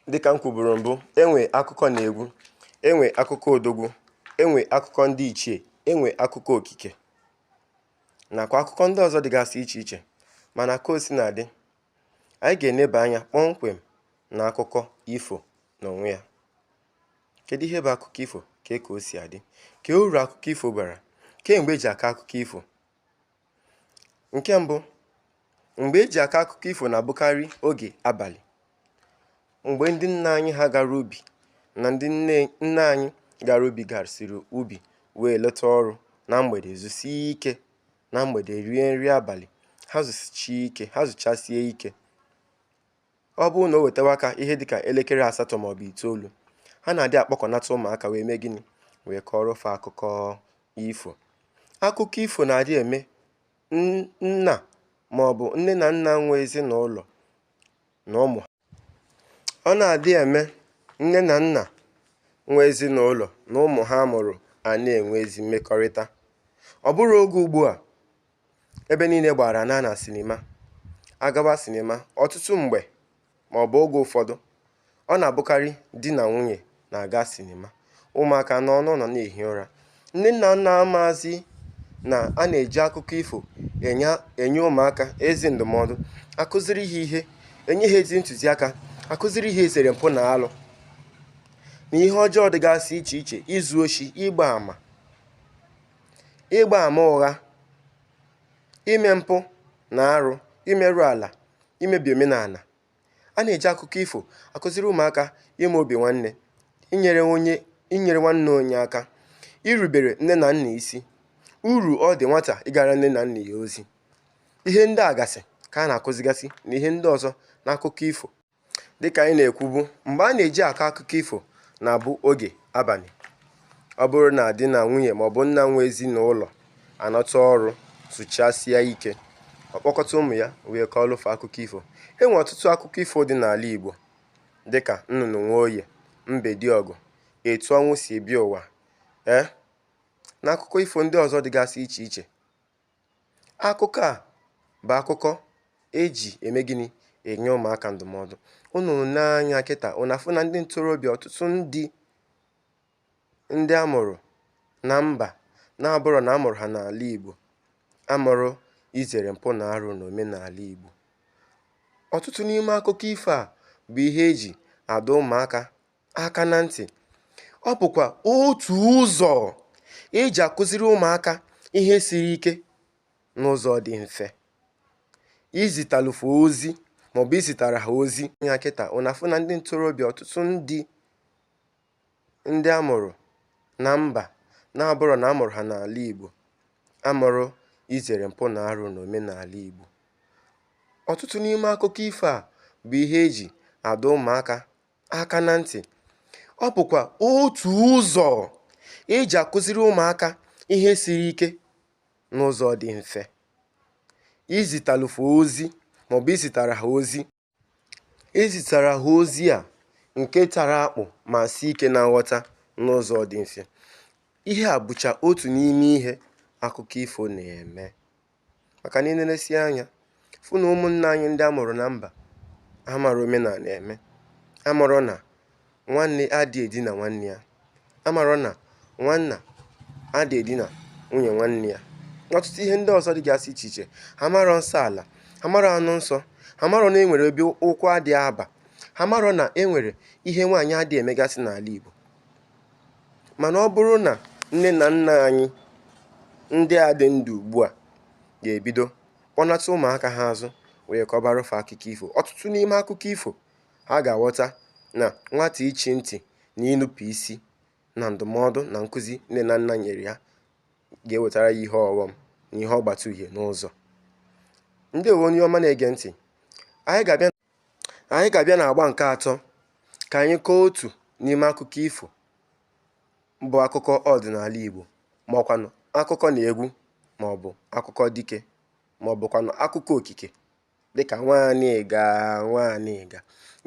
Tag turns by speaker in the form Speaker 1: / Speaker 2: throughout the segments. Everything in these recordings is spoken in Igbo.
Speaker 1: Dịka m kwuburu mbụ, enwe akụkọ na egwu, enwe akụkọ odogwu, enwe akụkọ ndị ichie, enwe akụkọ okike nakwa akụkọ ndị ọzọ dịgasị iche iche. Mana ka o si na-adị, anyị ga-eneba anya kpọmkwem na akụkọ ifo n'onwe ya. Kedu ihe bụ akụkọ ifo? Kee ka o si adị? Kee uru akụkọ ifo bara? Kemgbe eji akọ akụkọ ifo? Nke mbụ, mgbe eji akọ akụkọ ifo na-abụkarị oge abalị, mgbe ndị nna anyị ha gara ubi na ndị nne anyị gara ubi gasịrị ubi wee lọta ọrụ na mgbede zusie ike, na mgbede rie nri abalị ha zusie ike, ha zuchasie ike. Ọ bụrụ na o wetawa aka ihe dịka elekere 8 maọbụ 9, ha na-adị akpọkọnata ụmụaka wee mee gịnị? Wee kọọrọ fa akụkọ ifo. Akụkọ ifo na-adị eme nna maọbụ nne na nna nwe ezinụlọ na ụmụ ha. Ọ na-adị eme nne na nna nwe ezinụlọ na ụmụ ha mụrụ a na-enwe ezi mmekọrịta. Ọ bụrụ oge ugbu a ebe niile gbara na na sinima, agawa sinima ọtụtụ mgbe maọbụ oge ụfọdụ, ọ na-abụkarị di na nwunye na-aga sinima, ụmụaka nọ n'ụlọ na-ehi ụra. Nne na nna amazi na a na-eji akụkọ ifo enye ụmụaka ezi ndụmọdụ, akụziri ha ihe, enye ha ezi ntụziaka, akụziri ha ezere mpụ na alụ na ihe ọjọọ dịgasị iche iche, izu oshi, ịgba ama ụgha, ime mpụ na arụ, imerụ ala, imebi omenala. A na-eji akụkọ ifo akụziri ụmụaka ime obi nwanne, inyere nwanne onye aka, irubere nne na nna isi, uru ọ dị nwata ịgara nne na nna ya ozi. Ihe ndị a gasị ka a na-akụzigasị na ihe ndị ọzọ n'akụkọ ifo. Dịka anyị na-ekwubu, mgbe a na-eji akọ akụkọ ifo na-abụ oge abalị. Ọ bụrụ na di na nwunye maọbụ nna nwe ezinụlọ anọta ọrụ zụchasịa ike, ọ kpọkọta ụmụ ya wee kọọrọ fa akụkọ ifo. E nwere ọtụtụ akụkọ ifo dị n'ala Igbo dịka Nnụnụ Nwoye, Mbe Diọgụ, Etu Ọnwụ Si Bịa Ụwa, na akụkọ ifo ndị ọzọ dịgasị iche iche. Akụkọ a bụ akụkọ eji eme gịnị? Enye ụmụaka ndụmọdụ. Unu nee anya kịta, unu afụ na ndị ntorobịa, ọtụtụ ndị a mụrụ na mba na-abụrọ na a mụrụ ha n'ala Igbo, amụrụ izere mpụ na arụ na omenala Igbo. Ọtụtụ n'ime akụkọ ifo a bụ ihe eji adọ ụmụaka aka na ntị. Ọ bụkwa otu ụzọ eji akụziri ụmụaka ihe siri ike n'ụzọ dị mfe. Izitalụfa ozi maọbụ izitara ha ozi ya kịta, unu afụ na ndị ntorobịa, ọtụtụ ndị a mụrụ na mba na-abụrọ na a mụrụ ha n'ala Igbo, amụrụ izere mpụ na arụ na omenala Igbo. Ọtụtụ n'ime akụkọ ifo a bụ ihe eji adọ ụmụaka aka na ntị. Ọ bụkwa otu ụzọ eji akụziri ụmụaka ihe siri ike n'ụzọ dị mfe. Izitalụfa ozi maọbụ izitara ha ozi, izitara ha ozi a nke tara akpụ ma sie ike na nghọta n'ụzọ dị mfe. Ihe a bụcha otu n'ime ihe akụkọ ifo na-eme. Maka na inenesie anya fụ na ụmụnne anyị ndị a mụrụ na mba amara omenala eme, amarọ na nwanne adị edina nwanne ya, amarọ na nwanna adị edina nwunye nwanne ya, na ọtụtụ ihe ndị ọzọ dịgasị iche iche. Ha marọ nsọ ala, ha marọ anụ nsọ, ha marọ na enwere ebe ụkwụ adị aba, ha marọ na enwere ihe nwaanyị adị emegasị n'ala Igbo. Mana ọ bụrụ na nne na nna anyị ndị a dị ndụ ugbu a ga-ebido kpọnata ụmụaka ha azụ wee kọbara fa akụkọ ifo, ọtụtụ n'ime akụkọ ifo, ha ga-aghọta na nwata ichi ntị na ịnụpụ isi na ndụmọdụ na nkụzi nne na nna nyere ya ga-ewetara ya ihe ọghọm na ihe ọgbata uhie n'ụzọ. Ndewo onye ọma na-ege ntị. Anyị ga-abịa n'agba nke atọ ka anyị kọọ otu n'ime akụkọ ifo bụ akụkọ ọdịnala Igbo, ma ọkwanụ akụkọ na egwu, ma ọ bụ akụkọ dike, ma ọ bụkwanụ akụkọ okike, dịka Nwanịga Nwanịga,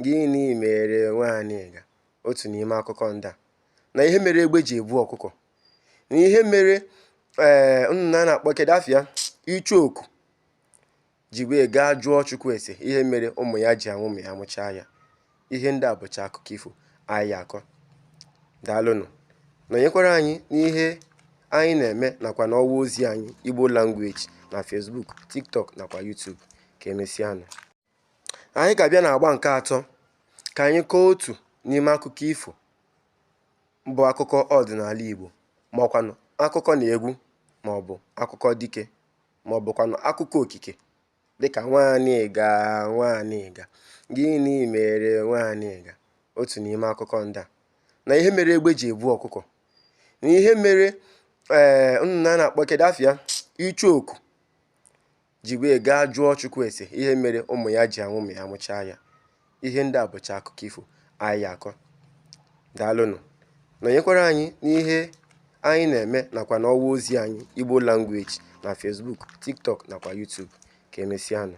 Speaker 1: gịnị mere Nwanịga, otu n'ime akụkọ ndị a, na ihe mere egbe ji ebu ọkụkọ, na ihe mere nnụnụ a na-akpọ kedu afịa icheoku ji wee gaa jụọ Chukwu ese ihe mere ụmụ ya ji anwụ ma ya mụchaa ya. Ihe ndị a bụcha akụkọ ifo anyị akọ. Daalụnụ. Nọnyekwara anyị n'ihe anyị na-eme nakwa n'ọwa ozi anyị Igbo Language na Facebook, TikTok nakwa YouTube. Ka emesịanụ. Anyị ga-abịa n'agba nke atọ ka anyị kọọ otu n'ime akụkọ ifo bụ akụkọ ọdịnala Igbo, ma ọkwanụ akụkọ na egwu, ma ọ bụ akụkọ dike, ma ọ bụkwanụ akụkọ okike, dịka Nwanịga Nwanịga, gịnị mere Nwanịga, otu n'ime akụkọ ndị a, na ihe mere egbe ji ebu ọkụkọ, na ihe mere ee nnụnụ a na-akpọ kedu afa ya, icheoku, ji wee gaa jụọ Chukwu ese ihe mere ụmụ ya ji anwụ ma ya mụchaa ya. Ihe ndị a bụcha akụkọ ifo anyị akọ. Daalụnụ. Nọnyekwara anyị n'ihe anyị na-eme nakwa n'ọwa ozi anyị Igbo Language na Facebook, TikTok nakwa YouTube. Ka emesịanụ.